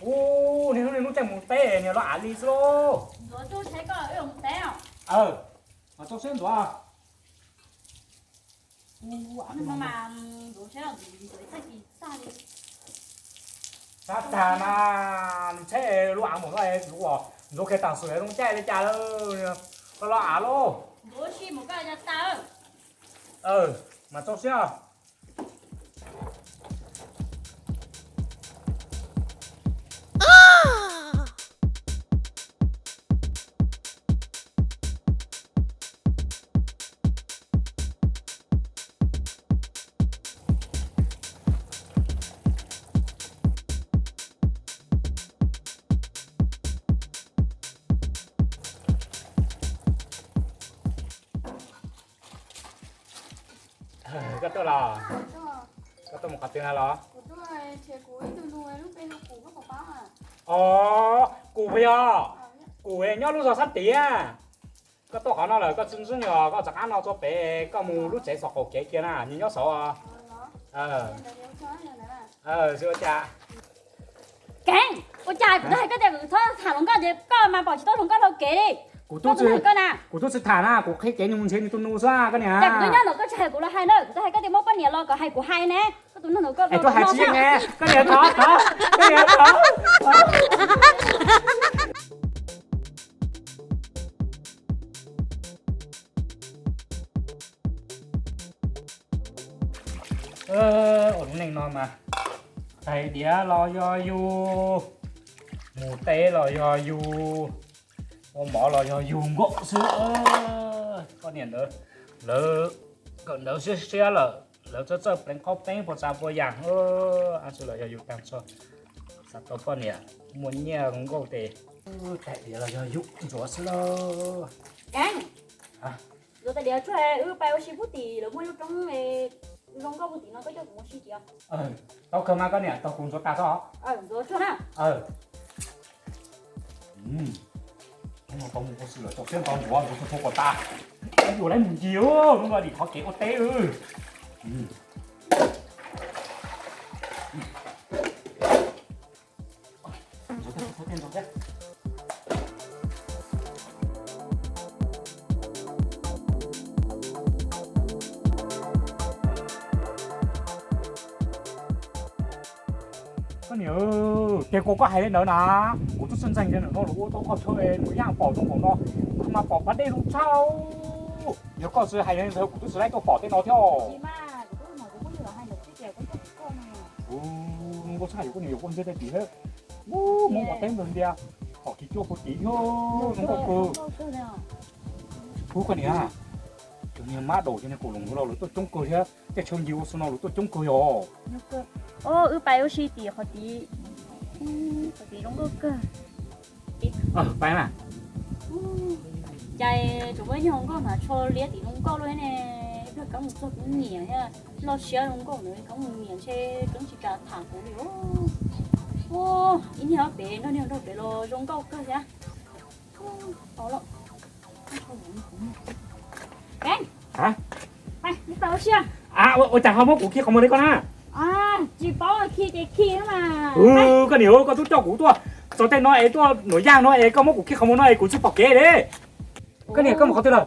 Ub, niaj hnub niaj hnub tseem mus teb, niag loj av li xwb lauj. Mas tso siab ntxuav. Sab tag na, nws tsheb lub av mus no, ntxuav kiag tam sim zoo caij li cas lawm, koj loj av lauj. Mas tso siab. Koj tuaj los? Koj tuaj mus qhov twg no los? Os, kuv puas yog? Kuv nyob lub zos sab tid. Koj tuaj qhov no lawm koj tsis ntxub nyuag, koj rov qab no tso pem, koj mus lub tsev saum qaum kev kiag na, nws nyob saud. Ua cas? Kev, ua cas kuv twb hais koj tias kuv txhob tham hluas nkauj ces koj mas pom tsis tau hluas nkauj dhau kev li. Kuv twb tsis tham na, kuv qhib kev nws mus nrhiav nws tus nus xwb koj niam. Kuv twb nyob ntawm koj tsis hais kuv los hais na, kuv twb hais koj tias muab poj niam los kom hais kuv hais ne. Koj tus nus koj, koj niam thov, koj niam thov. Ua lub neej no mas tais diav los yog yus, mus teb los yog yus, ua mov los yog yus nkaus xwb. Poj niam ntawd, lawv kawm ntawv siab siab lawm, lawv txawj txawj pleev qhaub peeb puas tsav puas yam, ab tsi los yog yus tag nrho. Xav tau poj niam muaj nyiaj zoo nkauj ces tais diav los yog yus ntsuav xwb lauj. Ntsuav tais diav tsuag, wb pais ua si puag tim lawv muaj lub roob zoo nkauj puag tim no, koj coj kuv mus si tias. Tau kawg mas koj niam, tau kuv ntsuav tas tso. Ntsuav tsuag na. Tau mus ua si lawm, tau siab ntau ntsuav, ntsuav txhua txhua kom tas. Yuav lawv mus ncig, hnub no dim qhov kev ua teb. Koj niam, ces kuv koj hais li ntawd na, kuv twb tsis ntseeg tias ntawm no lawv ua tau qhov chaw es nws yeej pom zoo npaum no, kuv mas pom pas dej zoo tshaj. Yog koj tsis hais li ntawd kuv twb tsis laib tuaj pom tej no thiab. Zoo nkauj tshaj, yog koj niam yuav koj ntsia tej tim thiab. Muab ua teb ntawd ntiag, pom kev cuab puag tim thiab, zoo nkauj kawg. Ub koj niam, cov niag mab daum cov niag kaum loos los lawv tuaj coob kawg thiab, tej chaw ncig ua su no lawv tuaj coob kawg yog. Wb pais ua si tim qhov tid, qhov tid zoo nkauj kawg. Pais na. Cas tsuas muaj ib nyuag hluas nkauj hnav tsho liab tim zoo nkauj luaj ne, ib pliag koob mus txog kuv niam thiab, loj siab zoo nkauj ntawd koob mus niam ntshe koob tsis kam tham kuv li. Ib niag ob pem nrog niag nrog pem los zoo nkauj kawg thiab. Ua cas ho muab kuv khi qhov muag li koj na? Tsis paub, khi ces khi mas. Koj niam, koj twb coj kuv tuaj txog tej no es tuaj nuam yaj no es koj muab kuv khi qhov muag no es kuv tsis pom kev li. Koj niam, koj mus qhov twg lawm?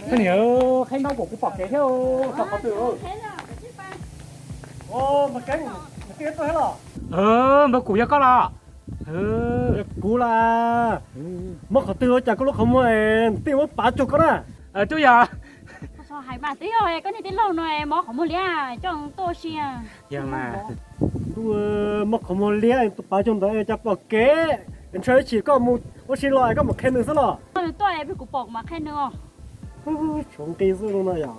Koj niam, qheb ntaub kom kuv pom kev thiab, txog qhov twg? Npawg Kuv yog koj los? Kuv los. Muab qhov twg ua cas koj lub qhov muag es tij muab pav cuag koj na? Twb yog. Hais mas twb yog koj niag tij laug no muab qhov muag liab coj tuaj si. Yog mas. Muab qhov muag liab pav cuag ntawd cas pom kev, ntshe ib chim koj mus ua si los koj mam qhia nws xwb los. Nws tuaj es kuv pom kuv mam qhia nws os. Tshuav nqi xwb no yom.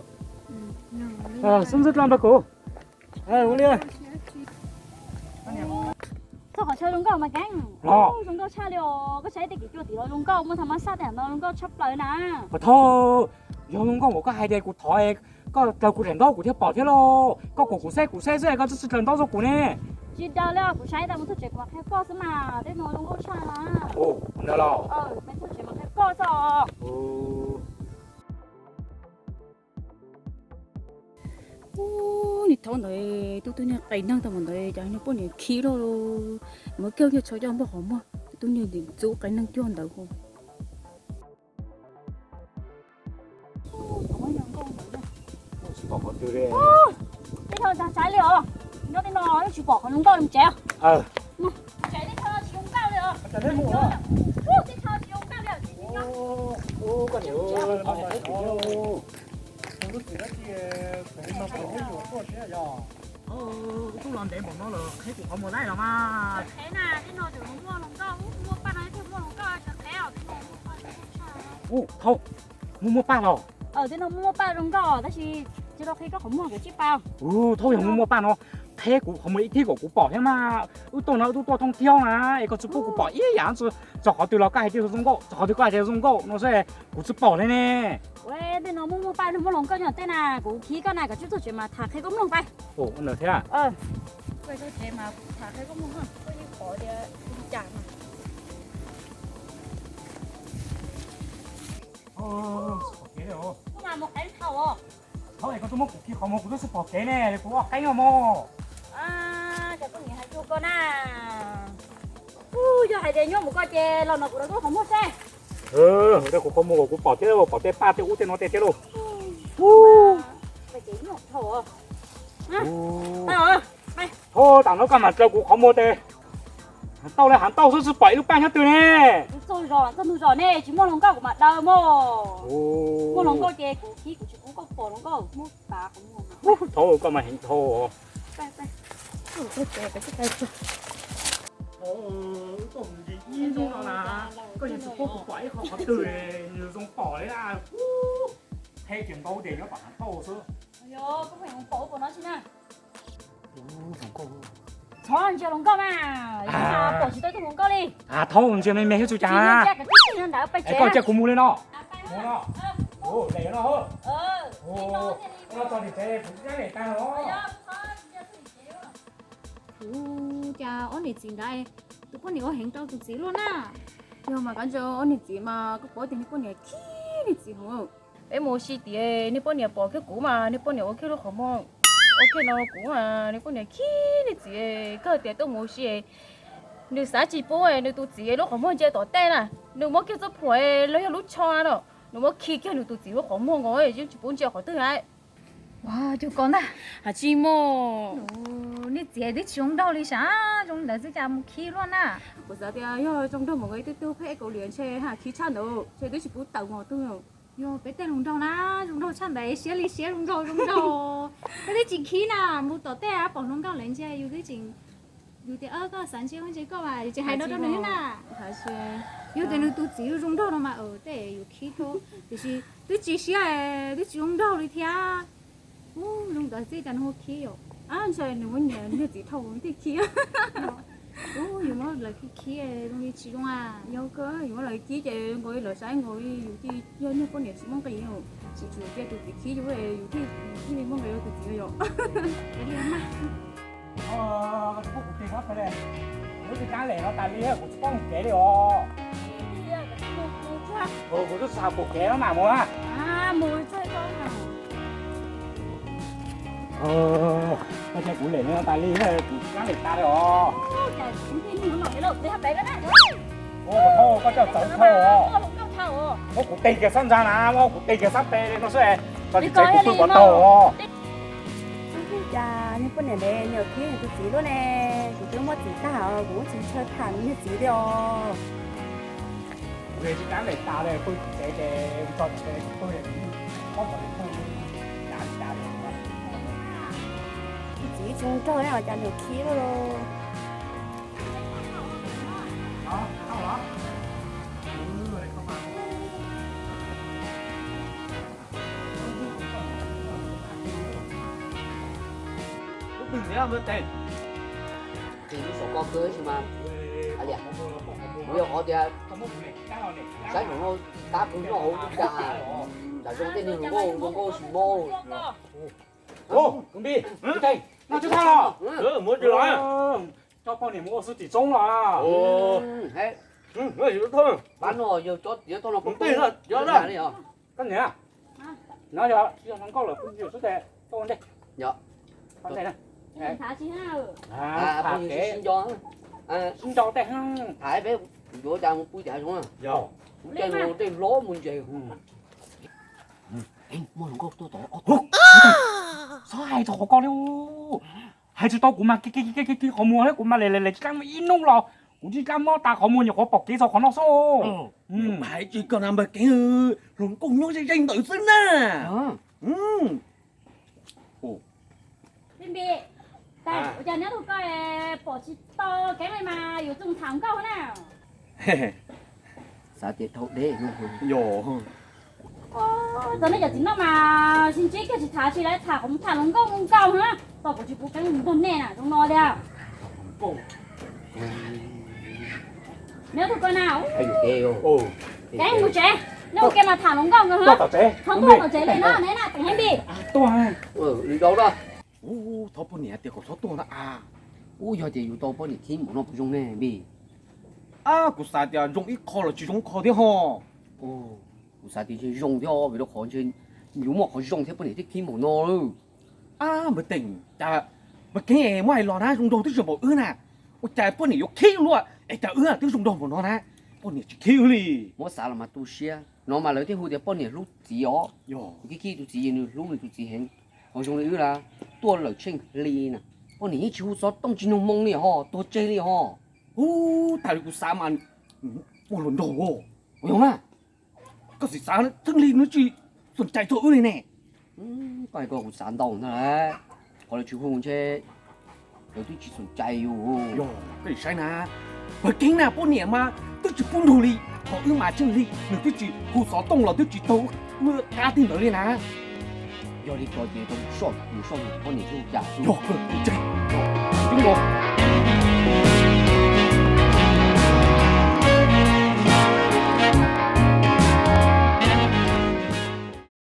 Xub ntxwb dlab npawg Kuv. Ua li. Txog qhov chaw zoo nkauj mas Keeb. Zoo nkauj tshaj li os, koj saib tej kev cua tim los zoo nkauj, muaj tha mab sab tej no zoo nkauj tshaj plaws na. Puas thau, yog zoo nkauj npaum koj hais tias kuv thov, koj dlaws kuv daim ntaub kuv thiaj pom thiab lauj. Koj kom kuv saib kuv saib xwb koj twb tsis dlaws ntaub rau kuv ne. Tsis daws li, kuv saib tas mus txog tsev kuv mam qhia koj xwb mas, tej no zoo nkauj tshaj na. Ua li los? Peb txog tsev mam qhia koj xwb os. Ub, niag thaub ntawd, tus tub niag qis neeg tau mus ntawd, cas niag poj niam khib loj, muab kiag coj tso coj npaj qhov muag, tus tub niag ntxub qis neeg cuag ntawd. Tej no ntag saib li os, nyob tej no yeej tsis pom qhov zoo nkauj li tsev. Tsev tej no tsis zoo nkauj li os. Tej no tsis zoo nkauj li os. Kuv twb los ntev npaum no lawm, qheb kuv qhov muag tau los mas. Qheb na, tej no tseem muaj hluas nkauj, muaj paj no thiaj muaj hluas nkauj, tsis qheb os, tej no muaj paj zoo nkauj tshaj. Ub, thaub, muaj muaj paj los? Tej no muaj muaj paj zoo nkauj tab sis tsis tau qhib koj qhov muag, kuv tsis pom. Ub, thaub, yog muaj muaj paj no, qheb kuv qhov muag ib thib kom kuv pom thiab mas. Wb tuaj no wb twb tuaj thoob thiab na, es koj tsis pub kuv pom ib yam, txog qhov twg los koj hais tias zoo nkauj, txog qhov twg koj hais tias zoo nkauj no xwb, kuv tsis pom li ne. Ua, tej no muaj muaj paj, muaj hluas nkauj nyob tej na, kuv khib koj na, koj tsis txog tsev mas tham qhia koj mloog pais. Ua li thiab. Koj txog tsev mas kuv tham qhia koj mloog, koj yeej pom tias li cas mas. Koj mas mus qeeb dhau os. Thaub, es koj twb muab kuv khi qhov muag kuv twb tsis pom kev ne, kuv ob qeeb os mog. Cas koj niam hais cuag koj na. Yog hais tias nyob mus koj ces los no kuv rau koj qhov muag seb. Rau kuv qhov muag kom kuv pom thiab, pom tej paj tej ub tej no tej thiab lauj. Thaub, tam no koj mam rau kuv qhov muag tes. Tau li hav ntauj xwb tsis pom ib lub paj nyob twg ne. Txog zos, txog ntug zos ne, tsis muaj hluas nkauj kuv mam daws mog. Muaj hluas nkauj ces kuv khib, kuv tsis pub koj pom hluas nkauj, muab pav qhov muag. Thaub, koj mas heev dhau os. Wb tuaj mus ntsis ib hnub no na, koj yeej tsis pub kuv pom ib qho qhov twg nws zoo pom li na. Qheb kiag nkaus tes nyob tom hav ntauj xwb. Txhob ntsia hluas nkauj mas, pom tsis tau tus hluas nkauj li. Thaub, ntsia me me thiab tsis cas. Koj cia kuv mus li no. Mus no. Lem no. No txog tim tsev kuv tsis dab lem tag os. Ua cas ob niam txiv ntawd, tus poj niam ua heev rau tus txiv luaj na. Yog mas koj ntsia ob niam txiv mas koj paub tias niag poj niam khib niag txiv heev. Peb mus ua si tias niag poj niam pom kiag kuv mas niag poj niam ua kiag lub qhov muag, ua kiag no kuv mas niag poj niam khib niag txiv. Kawg tias tuaj mus ua si, nws xav tsis pub nws tus txiv lub qhov muag ntsia tom tej na, nws muab kiag txoj phuam los yog lub tsho no, nws muab khi kiag nws tus txiv lub qhov muag nkaus, yeej tsis pub ntsia qhov twg na. Ua cas koj ntag, hais tsis muaj. Niag txiv twb tsis zoo nraug li sav, zoo li ntawd xwb cas mus khib luaj na. Kuv xav tias yog zoo nraug mas ib tug tub pheb Kaus Liam ntshe ha khib tshaj ntawd, ntshe twb tsis pub tawm mus twg. Yog peb tej hluas nraug na, zoo nraug tshaj ntawd siab li siab zoo nraug zoo nraug. Peb twb tsis khib na, mus tom tej pom hluas nkauj lawv ntsia yus twb tsis, yus tias koj xav ntsia koj ntsia koj mas yus tsis hais no rau nws na. Yog tias nws tus txiv zoo nraug no mas tej yus khib rau, tiam sis twb tsis siab, twb tsis zoo nraug li thiab. Ub, zoo ntawd xwb cas nws ua khib yom? Ntshe nws muab niag txiv dhau thiaj khib. Ub, yus muab lawv khib khib zoo li tsis zoo a. Yog kawg yus muab lawv khib ces nkaus li lawv saib nkaus li yus thiaj yog niag poj niam tsis muaj nqis, tsis tshua cia tus txiv khib yus, yus thiaj li muaj nqis rau tus txiv yom. Kuv tig qab pem, kuv twb rab lem no tas li, kuv tsis paub mus kev li os. Kuv twb xav pom kev no mas mus. Koj cia kuv lem no tas li, kuv rab lem tas li os. Ua, koj coj txawv dhau os. Muab kuv tig kiag sab ntxa na, muab kuv tig kiag sab pem no xwb, txog tsis tsev kuv pw pov tau os. Cas niag poj niam ntev niam khib nws tus txiv luaj ne, kuv twb muaj txiv tag os, kuv tsis ntshaw tham niag txiv li os. Kuv tsis rab lem tas li, pw tsis tsev ces txog tsev kuv pw, pom li pw, dav li dav li. Tus txiv tsis zoo nraug ne, cas niam khib luaj li. Lub twg ntiav npawg tes, tes lub saum koj kawg sis mas. Kuv yog qhov tias saib nraum no tab kuv nyob hauv cas, nram zoo tej niag hluas nkauj zoo nkauj sis mos. Tus npis, tus teeg, Noj tsis tau los? Muab tsis los. Coj poj niam mus ua xwb tim txoob los. Pab no yog cov tiav tau no poj niam. Koj niam, no yog tsis yog hluas nkauj lawm, kuv yuav xub tes tuaj ua ntej. Sib nco tej, yuav cas mus pw cas zoo. Tej hlob mus ntses. Muaj hluas nkauj tuaj tod. Txhob hais rau qhov ko li. Hais tsis tau kuv mas kiv kiv kiv qhov muag thiab kuv mas lem lem lem tsis kam ib hnub los kuv tsis kam mob tas qhov muag nyuam qhuav pom kev txog qhov no xwb. Hais tsis kawg na npawg Keeb, hluas nkauj nyob ze ze ntawd xwb na. Npis, ua cas neb tug ko pom tsis tau Keeb li mas yuav tsum tham nkauj na. Xav tias dhau deb. Txog nej cov txiv neej mas sib ntsib kiag tsis tham tsis lawv tham qhov mus tham hluas nkauj nkauj na. Tau kuv tsis pub Keeb mus nrog nej na zoo no li. Neb tug ko na, Keeb mus tsev, neb ua ke mas tham hluas nkauj nkauj. Txhob tuaj tom tsev li no neb na, Keeb Npis. Thov poj niam tias kom txhob tuaj na. Ub, yog tias yus tau poj niam khib npaum no puas zoo ne Npis? Kuv xav tias zoo ib qho los tsis zoo ib qho thiab ho. Kuv xav tias zoo thiab vim rau qhov ntshe yus muaj qhov zoo thiab poj niam thiaj khib npaum no. Ab, npawg Teem, cas npawg Keeb muab hais los na zoo nraug twb tsis npaum wb na, ua cas poj niam yuav khib luaj es cas wb twb zoo nraug npaum no na, poj niam tsis khib wb li. Muab xav los mas tu siab, no mas lawv thiaj hu tias poj niam hlub txiv os. Khib khib tus txiv, nws hlub nws tus txiv heev. Ho zoo li wb na, tuaj lawm tsheej hli na, poj niam yeej tsis hu xov tooj tsis nug moo li ho, tuag tseg li ho. Ub, tas li kuv xav mas muaj hluas nraug. Ua yog na, koj txiv xav txheej hli nws tsis xom cai txog wb li ne. Koj hais ko kuv xav ntau ntag lauj. Qhov lawv tsis hu ntshe lawv twb tsis xom cai yus. Koj saib na, npawg Keeb na poj niam mas twb tsis pub nrug li, ho wb mas tsheej hli nws twb tsis hu xov tooj los twb tsis taug wb qab tij ntawd li na. Yog li ko ces rau soj mus soj mus poj niam twb hu cas. Yog kawg, tseg.